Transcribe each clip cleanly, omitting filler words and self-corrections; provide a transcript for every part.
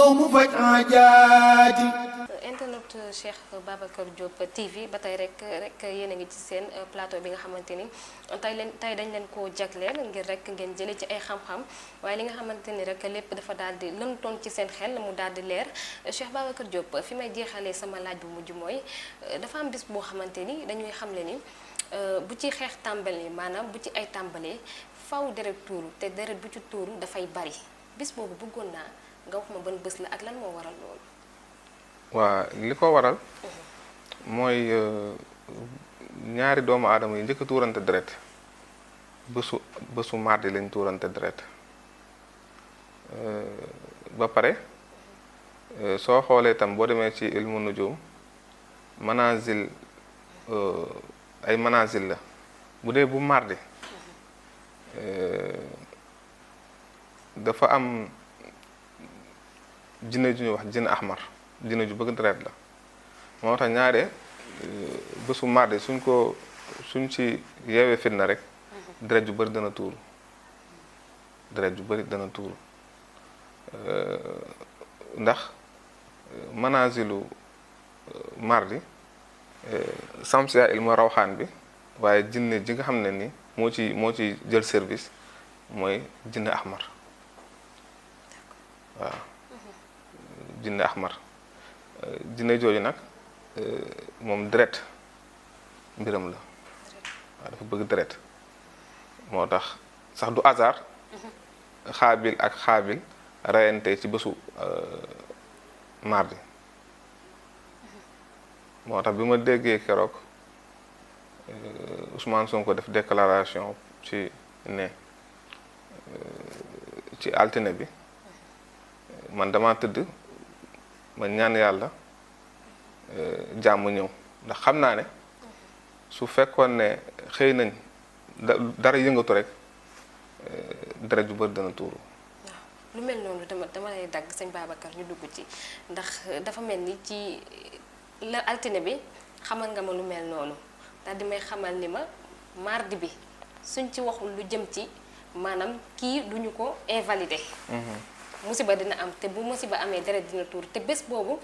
ñëw mu faj aajaati. internet Cheikh Babacar Diop TV ba tey rek yéen a ngi ci seen plateau bi nga xamante ni tey dañ leen koo jagleel ngir rek ngeen jëlee ci ay xam-xam waaye li nga xamante ni rek lépp dafa daal di lëntoon ci seen xel mu daal di leer Cheikh Babacar Diop fi may jeexalee sama laaj bu mujj mooy dafa am bis boo xamante ni dañuy xamle ni bu ci xeex tàmbali maanaam bu ci ay tàmbalee faw deret tuuru te deret bu ci tuuru dafay bari bis boobu bëggoon naa nga wax ma ban bés la ak lan moo waral loolu. waa li ko waral mooy ñaari doomu aadama yi njëkk a tuurante deret bésu mardi lañ tuurante deret ba pare soo xoolee itam boo demee ci ilmu nujum manazil ay manazil la bu dee bu mardi dafa am jinne ju ñuy wax jinne ahmar jinne ju bëgg deret la moo tax ñaare bésu mardi suñ ci yeewee fitna rek deret ju bëri dana tuuru deret ju bëri dana tuuru ndax manazilu mardi samsiya ilmu rawxaan bi waaye jinne ji nga xam ne ni moo ci jël service mooy jinne ahmar waaw jinne ahmar jinne jooju nag moom deret mbiram la waaw dafa bëgg deret moo tax sax du hasard xaabil ak xaabil reyante ci bésu mardi moo tax bi ma déggee keroog Ousmane Sonko def déclaration ci ne ci altine bi man dama tëdd ma ñaan yàlla jàmm ñëw ndax xam naa ne su fekkoon ne xëy nañ dara yëngatu rek dara ju bëri dana tuuru. waaw lu mel noonu dama lay dagg sëñ Babacar ñu dugg ci ndax dafa mel ni ci la altine bi xamal nga ma lu mel noonu daal di may xamal ni ma mardi bi suñ ci waxul lu jëm ci maanaam kii duñu ko invalider. musiba dina am te bu musiba amee deret dina tuur te bés boobu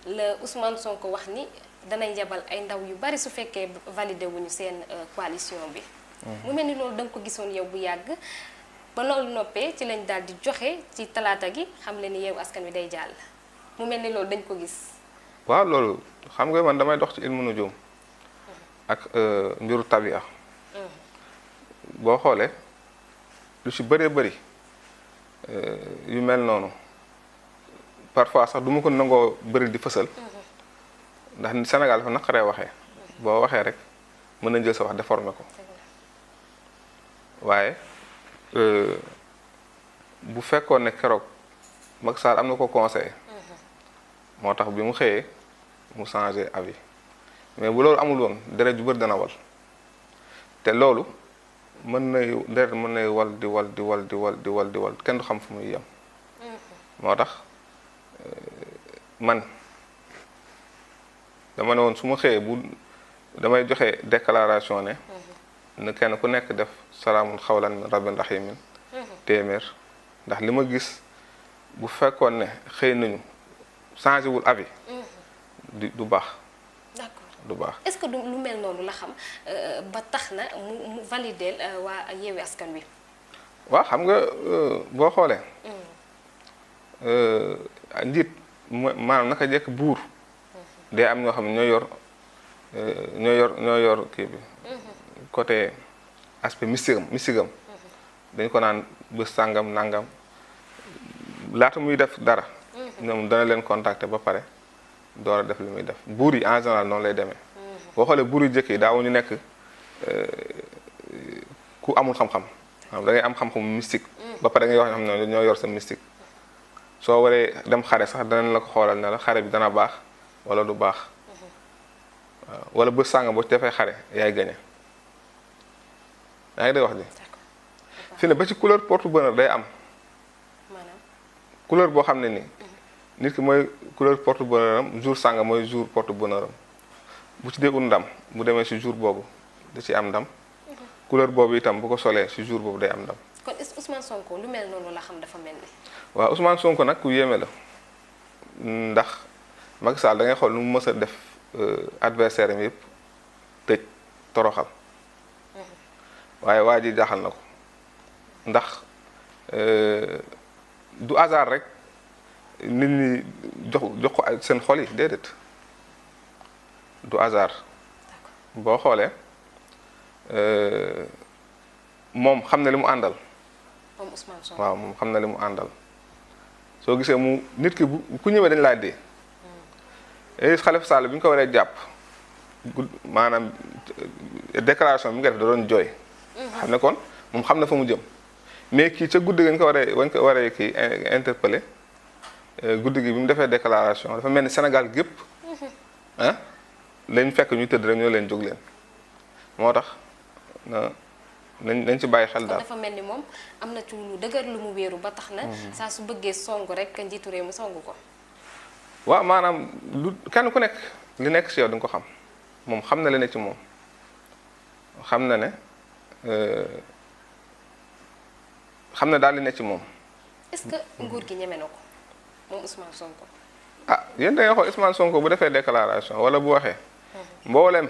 la Ousmane Sonko wax ni danañ yebal ay ndaw yu bari su fekkee validé wuñu seen coalition bi. mu mel ni loolu da nga ko gisoon yow bu yàgg ba loolu noppee ci lañ daal di joxe ci talaata gi xam le ni Yewwi Askan Wi day jàll mu mel ni loolu dañ ko gis. waaw loolu xam nga man damay dox ci ilmu nujum ak mbiru tabia boo xoolee lu ci bëree bëri yu mel noonu parfois sax du ma ko nangoo bëri di fësal ndax Sénégal dafa naqaree waxee boo waxee rek mën nañ jël sa wax déformé ko waaye bu fekkoon ne keroog Macky Sall am na ko conseillé moo tax bi mu xëyee mu changé avis mais bu loolu amul woon deret ju bëri dana wal te loolu deret mën nay wal di wal kenn du xam fu muy yem moo tax man dama ne woon su ma xëyee bu damay joxe déclaration ne kenn ku nekk def salaamun xawlan min rabbin rahimin téeméer ndax li ma gis bu fekkoon ne xëy nañu changé wul avis du baax. d'accord du baax. est-ce que lu mel noonu la xam ba tax na mu valideel waa Yewwi Askan Wi. waaw xam nga boo xoolee. njiit maanaam naka jekk buur. day am ñoo xam ne ñoo yor kii bi. côté aspect mystique am dañ ko naan bés sàngam nangam laata muy def dara. ñoom dana leen contacter ba pare door a def li muy def buur yi en général noonu lay demee. boo xoolee buur yu jëkk yi daawuñu nekk ku amul xam-xam da ngay am xam-xam mystique. ba pare da ngay wax ñoo xam ne ñoo yor sa mystique. soo waree dem xare sax danañ la ko xoolal ne la xare bi dana baax wala du baax waaw wala bés sàngam boo ci defee xare yaay gañe yaa ngi dégg wax ji. fi ne ba ci couleur porte-bonheur day am. couleur boo xam ne nii nit ki mooy couleur porte-bonheur am jour sàngam mooy jour porte-bonheur am bu ci dee ut ndam bu demee si jour boobu da ci am ndam couleur boobu itam bu ko solee si jour boobu day am ndam. kon Ousmane Sonko lu mel noonu la xam dafa mel ni. waaw Ousmane Sonko nag ku yéeme la ndax Macky Sall da ngay xool nu mu mës a def adversaire am yëpp tëj toroxal waaye waa ji jaaxal na ko ndax du hasard rek nit ñi jox ko seen xol yi déedéet du hasard boo xoolee moom xam na li mu àndal. moom Ousmane Sonko waaw moom xam na li mu àndal soo gisee mu nit ki bu ku ñëwee dañ laa dee. Khalifa Sall bi ñu ko waree jàpp maanaam déclaration bi nga def da doon jooy. xam ne kon moom xam na fa mu jëm mais kii ca guddi gi wañ ko waree kii interpellé guddi gi bi mu defee déclaration dafa mel ni Sénégal gépp ah lañ fekk ñu tëdd rek ñoo leen jóg leen moo tax nañ ci bàyyi xel daal. dafa mel ni moom am na ci lu dëgër lu mu wéeru ba tax na saa su bëggee song rek njiitu réew mi song ko. waaw maanaam lu kenn ku nekk li nekk ci yow di nga ko xam moom xam na li ne ci moom xam na ne xam na daal li ne ci moom. est-ce que nguur gi ñeme na ko moom Ousmane Sonko. ah yéen da ngay xool Ousmane Sonko bu defee déclaration wala bu waxee. mboolem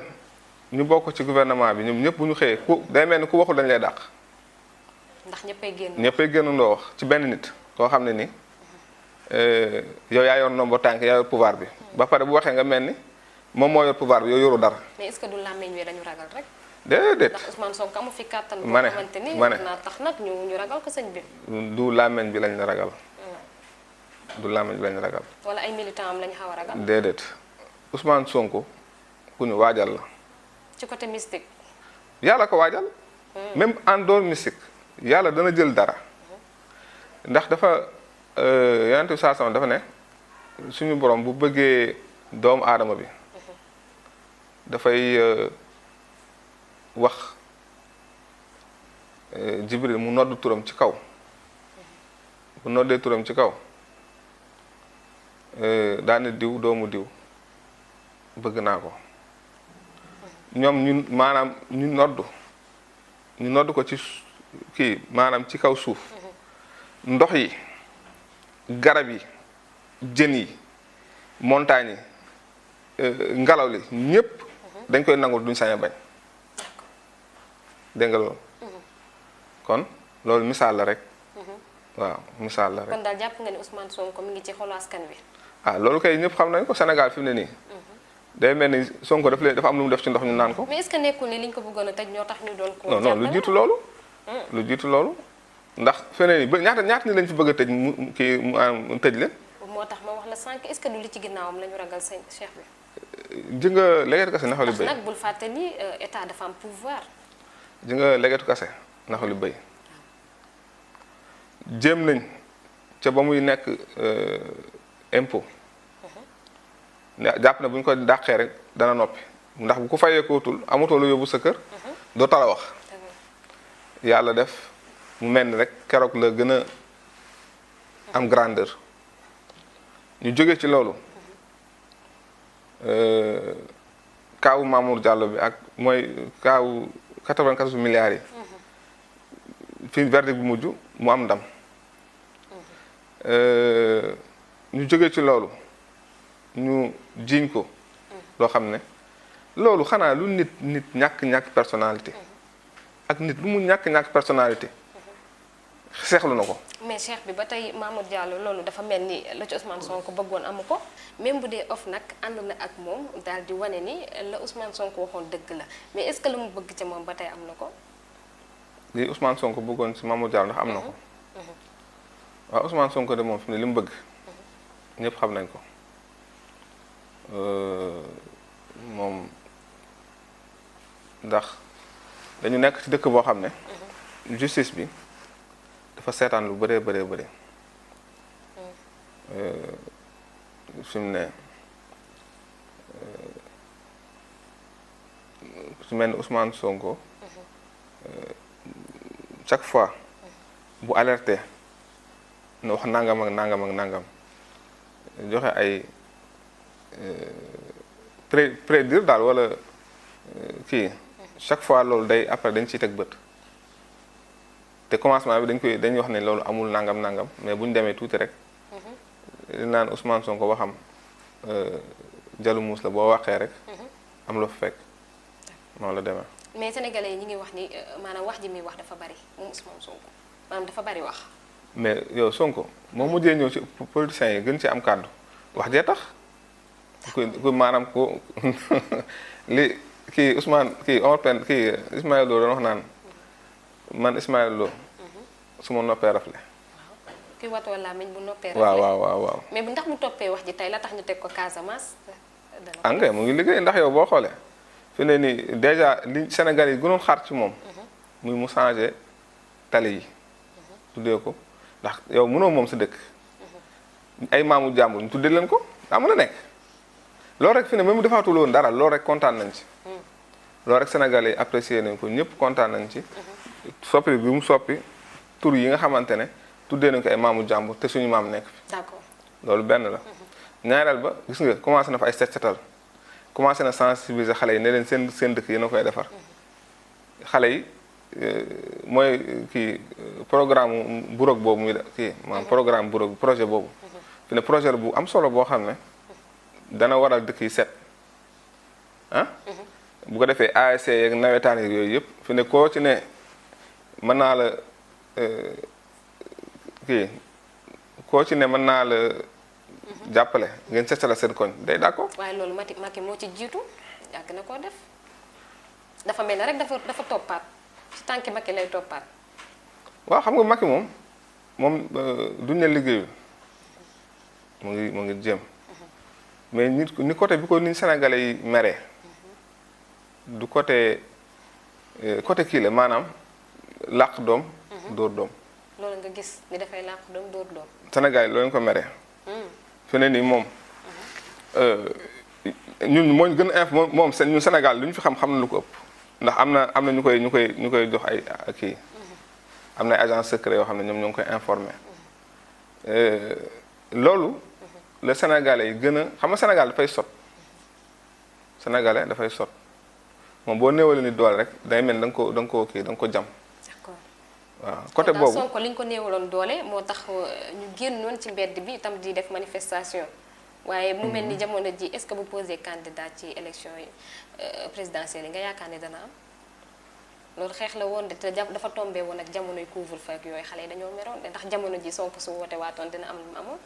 ñu bokk ci gouvernement bi ñoom ñëpp bu ñu xëyee ku day mel ni ku waxul dañ lay dàq. ndax ñëppay génnandoo wax ci benn nit koo xam ne ni. yow yaa yor nombre tànk yaa yor pouvoir bi ba pare bu waxee nga mel ni moom moo yor pouvoir bi yow yoru dara. mais est-ce que du làmmiñ wi dañu ragal rek. déedéet ndax Ousmane Sonko amu fi kàttan. ma ne boo xamante ni ma ne naa tax nag ñu ragal ko sëñ bi. du làmmiñ bi lañ ragal. du làmmiñ bi lañ ragal. wala ay militants am lañ xaw a ragal. déedéet Ousmane Sonko ku ñu waajal la. ci côté mystique. yàlla ko waajal. même en dehors mystique yàlla dana jël dara. ndax dafa. yonent bi saa sama dafa ne suñu borom bu bëggee doomu aadama bi dafay wax Jibril mu nodd turam ci kaw bu noddee turam ci kaw daane diw doomu diw bëgg naa ko ñoom ñu maanaam ñu nodd ko ci kii maanaam ci kaw suuf ndox yi garab yi jën yi montagne yi ngelaw li ñëpp dañ koy nangul duñ sañ a bañ dégg nga loolu kon loolu misaal la rek waaw misaal la rek. kon daal jàpp nga ni Ousmane Sonko mi ngi ci xolu askan wi. ah loolu kay ñëpp xam nañ ko Sénégal fi mu ne nii day mel ni Sonko dafa am lu mu def ci ndox ñu naan ko. mais est-ce que nekkul ni liñ ko bëggoon a tëj ñoo tax ñu doon ko. non lu jiitu loolu. lu jiitu loolu. ndax feneen yi ba ñaata ni lañ fi bëgg a tëj mu tëj leen. moo tax ma wax la sànq est-ce que du li ci ginnaawam la ñu ragal seen cheikh bi. ji nga legetu kase naxalu béy. nag bul fàtte ni état dafa am pouvoir. ji nga legetu kase naxalu béy jéem nañ ca ba muy nekk impôt. jàpp na bu ñu ko dàqee rek dana noppi ndax bu ko fayee kootul amatoo lu yóbbu sa kër. doo tala wax. yàlla def. mu mel ni rek keroog la gën a am grandeur ñu jóge ci loolu kaawu Mamour Diallo bi ak mooy kaawu 94 milliards yi fi verdict bu mujj mu am ndam ñu jóge ci loolu ñu jiiñ ko loo xam ne loolu xanaa lu nit ñàkk personnalité ak nit lu mu ñàkk personnalité seexlu na ko. mais cheikh bi ba tey Mamour Diallo loolu dafa mel ni la ci Ousmane Sonko bëggoon amu ko même bu dee of nag ànd na ak moom daal di wane ni la Ousmane Sonko waxoon dëgg la mais est-ce que la mu bëgg ca moom ba tey am na ko. li Ousmane Sonko bëggoon ci Mamour Diallo ndax am na ko. waaw Ousmane Sonko de moom fi mu ne li mu bëgg. ñëpp xam nañ ko moom ndax dañu nekk ci dëkk boo xam ne. justice bi. dafa seetaan lu bëree bëri fi mu ne su mel ni Ousmane Sonko chaque fois bu alerté ne wax nangam ak nangam joxe ay prédire daal wala kii chaque fois loolu day après dañ ciy teg bët te commencement bi dañuy wax ne loolu amul nangam mais bu ñu demee tuuti rek naan Ousmane Sonko waxam jalu muus la boo waxee rek am la fa fekk noonu la demee. mais sénégalais yi ñi ngi wax ni maanaam wax ji muy wax dafa bari moom Ousmane Sonko maanaam dafa bari wax. mais yow Sonko moo mujjee ñëw ci politiciens yi gën ci am kàddu wax jee tax ku maanaam ku li kii Ousmane kii Omar Pène kii Ismaël Lo doon wax naan man Ismaël Lo su ma noppee rafle. ki watoo làmmiñ bu noppee rafle. waaw. mais bu ndax mu toppee wax ji tey la tax ñu teg ko Casamance. dana mu ngi liggéey ndax yow boo xoolee fi ne nii déjà li Sénégal yi gënoon xaar ci moom. muy mu changé tali yi. tuddee ko ndax yow mënoo moom sa dëkk. ay maamu jàmbur ñu tuddee leen ko daa mën a nekk. loolu rek fi ne même mu defaatul woon dara loolu rek kontaan nañ ci. loolu rek Sénégalais yi apprécié nañ ko ñëpp kontaan nañ ci. soppi bi mu soppi tur yi nga xamante ne tuddee nañ ko ay maamu jàmbur te suñu maam nekk fi. d'accord loolu benn la. ñaareel ba gis nga commencé na fa ay set-setal commencé na sensibiliser xale yi ne leen seen dëkk yéen a koy defar. xale yi mooy kii programme burog boobu muy kii maanaam programme burog projet boobu. fi ne projet bu am solo boo xam ne dana waral dëkk yi set ah. bu ko defee ASC yeeg nawetaan yi yooyu yëpp fi ne koo ci ne mën naa la kii koo ci ne mën naa la jàppale ngeen setala seen koñ day d'accord. waaye loolu Macky moo ci jiitu yàgg na koo def dafa mel ne rek dafa toppaat ci tànki Macky lay toppaat. waaw xam nga Macky moom duñ ne liggéeyul mu ngi jéem mais ni côté bi ko ni Sénégalais yi meree du côté kii la maanaam làq doom dóor doom. loolu nga gis ni dafay làq doom dóor doom. Sénégal yi loolu ko meree. fi ne nii moom ñun moo ñu gën a moom ñun Sénégal lu ñu fi xam na lu ko ëpp ndax am na ñu koy jox ay kii am na ay agence secret yoo xam ne ñoom ñoo ngi koy informé loolu la Sénégalais yi gën a xam nga Sénégal dafay sot Sénégalais dafay sot moom boo néewalee ni doole rek day mel da nga ko jam. d'accord waaw côté boobu Sonko li ñu ko néewaloon doole moo tax ñu génnoon ci mbedd bi itam di def manifestation waaye mu mel ni jamono ji est-ce que bu posé candidat ci élection yi présidentielle yi nga yaakaar ne dana am loolu xeex la woon de te dafa tombé woon ak jamonoy couvre-feu ak yooyu xale yi dañoo meroon de ndax jamono ji Sonko su woote waatoon dina am lu mu amoon.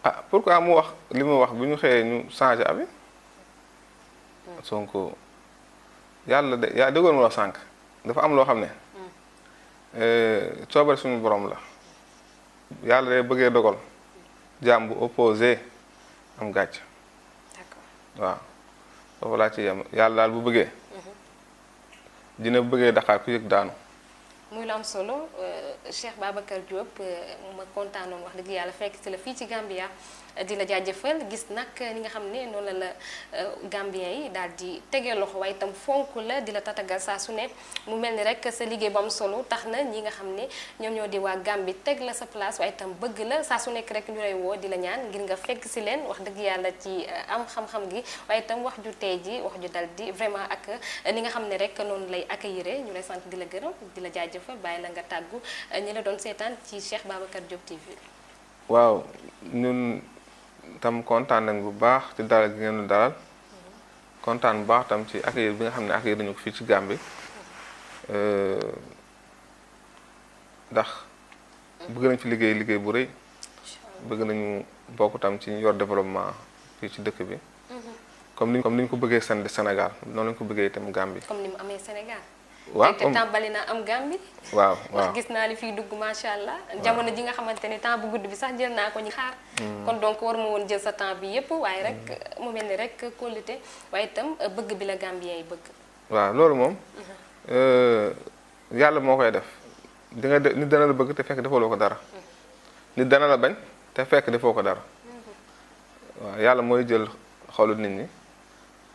ah pourquoi mu wax li mu wax bu ñu xëyee ñu changé abi Sonko yàlla dëggoon mu wax sànq dafa am loo xam ne coobare suñu borom la yàlla day bëggee dogal jaam bu opposé am gàcc. d'accord waaw foofu laa ci yem yàlla daal bu bëggee dina bëggee Dakar ku yëg daanu. muy lu am solo Cheikh Babacar Diop ma kontaanoon wax dëgg yàlla fekk si la fii ci Gambia di la jaajëfal gis nag ni nga xam ne noonu la Gambien yi daal di tegee loxo waaye itam fonk la di la tatagal saa su ne mu mel ni rek sa liggéey bu am solo tax na ñi nga xam ne ñoom ñoo di waa Gambie teg la sa place waaye itam bëgg la saa su nekk rek ñu lay woo di la ñaan ngir nga fekk si leen wax dëgg yàlla ci am xam-xam gi waaye itam wax ju tey ji wax ju dal di vraiment ak ni nga xam ne rek noonu lay accueillir ñu lay sant di la gërëm di la jaajëfal bàyyi la nga tàggu ñi la doon seetaan ci Cheikh Babacar Diop TV. waaw ñun tam kontaan nañ bu baax ci dalal gi ngeen dalal kontaan bu baax tam ci accueil bi nga xam ne accueil nañu ko fii ci Gambie ndax bëgg nañ fi liggéey bu rëy bëgg nañu bokk tam ci yor développement fii ci dëkk bi comme ni ñu ko bëggee Sénégal noonu lañu ko bëggee itam Gambie. comme ni mu amee Sénégal. waaw te tàmbali naa am Gambie. waaw ndax gis naa ni fii dugg macha allah. jamono ji nga xamante ni temps bu gudd bi sax jël naa ko ñu xaar. kon donc war ma woon jël sa temps bi yépp waaye rek mu mel ni rek kóolute waaye itam bëgg bi la Gambien yi bëgg. waaw loolu moom. yàlla moo koy def di nga nit dana la bëgg te fekk defaloo ko dara. nit dana la bañ te fekk defoo ko dara. waaw yàlla mooy jël xolu nit ñi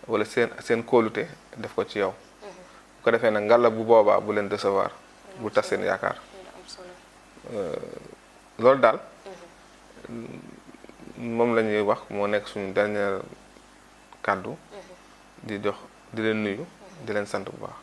wala seen kóolute def ko ci yow. bu ko defee nag ngalla bu boobaa bu leen décevoir bu tas seen yaakaar loolu daal moom la ñuy wax moo nekk suñu dernier kàddu di leen nuyu di leen sant bu baax.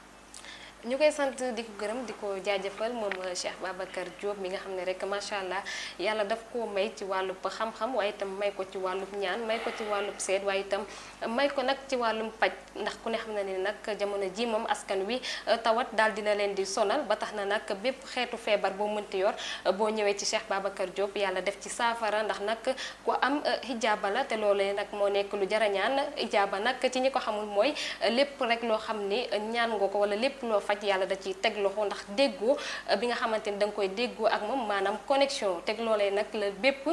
ñu koy sant di ko gërëm di ko jaajëfal moom Cheikh Babacar Diop mi nga xam ne rek macha allah yàlla daf koo may ci wàllub xam-xam waaye itam may ko ci wàllub ñaan may ko ci wàllub seet waaye itam may ko nag ci wàllum paj ndax ku ne xam na ne nag jamono ji moom askan wi tawat daal dina leen di sonal ba tax na nag bépp xeetu feebar boo mënti yor boo ñëwee ci Cheikh Babacar Diop yàlla def ci saafara ndax nag ku am hijaaba la te loolee nag moo nekk lu jarañaan hijaaba nag ci ñi ko xamul mooy lépp rek loo xam ni ñaan nga ko wala lépp loo faj yàlla da ciy teg loxo ndax déggoo bi nga xamante ni da nga koy déggoo ak moom maanaam connexion teg loolee nag la bépp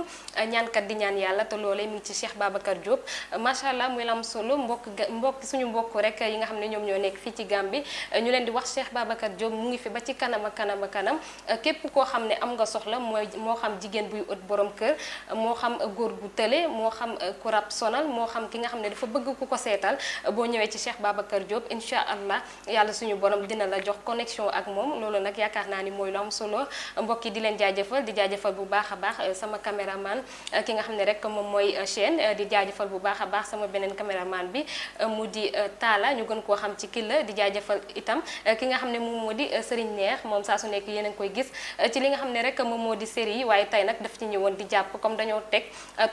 ñaankat di ñaan yàlla te loolee mi ngi ci Cheikh Babacar Diop macha allah muy am solo mbokk suñu mbokk rek yi nga xam ne ñoom ñoo nekk fii ci Gambie ñu leen di wax Cheikh Babacar Diop mu ngi fi ba ci kanam ak kanam ak kanam képp koo xam ne am nga soxla mooy moo xam jigéen buy ut borom kër moo xam góor gu tële moo xam ku rab sonal moo xam ki nga xam ne dafa bëgg ku ko seetal boo ñëwee ci Cheikh Babacar Diop incha allah yàlla suñu borom dina la jox connexion ak moom loolu nag yaakaar naa ni mooy lu am solo mbokk yi di leen jaajëfal di jaajëfal bu baax a baax sama caméraman ki nga xam ne rek moom mooy chaîne di jaajëfal bu baax a baax sama beneen caméraman bi mu di Talla ñu gën koo xam ci Killa di jaajëfal itam ki nga xam ne moom moo di Serigne Neex moom saa su nekk yéen a ngi koy gis ci li nga xam ne rek moom moo di série yi waaye tey nag daf ci ñëwoon di jàpp comme dañoo teg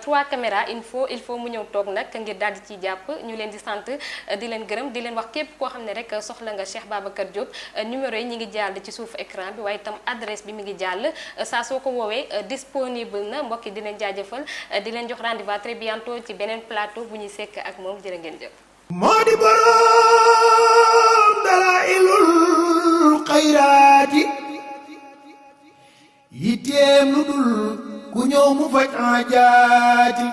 3 caméras il faut mu ñëw toog nag ngir daal di ciy jàpp ñu leen di sant di leen gërëm di leen wax képp koo xam ne rek soxla nga Cheikh Babacar Diop numéro yi ñi ngi jàll ci suuf écran bi waaye itam adresse bi mi ngi jàll saa soo ko woowee disponible na mbokk yi di leen jaajëfal di leen jox rendez-vous très bientôt ci beneen plateau bu ñuy sekk ak moom jërë ngeen jëf moo di boroom dalaa'ilul xayraati yitteem lu dul ku ñëw mu faj aajaati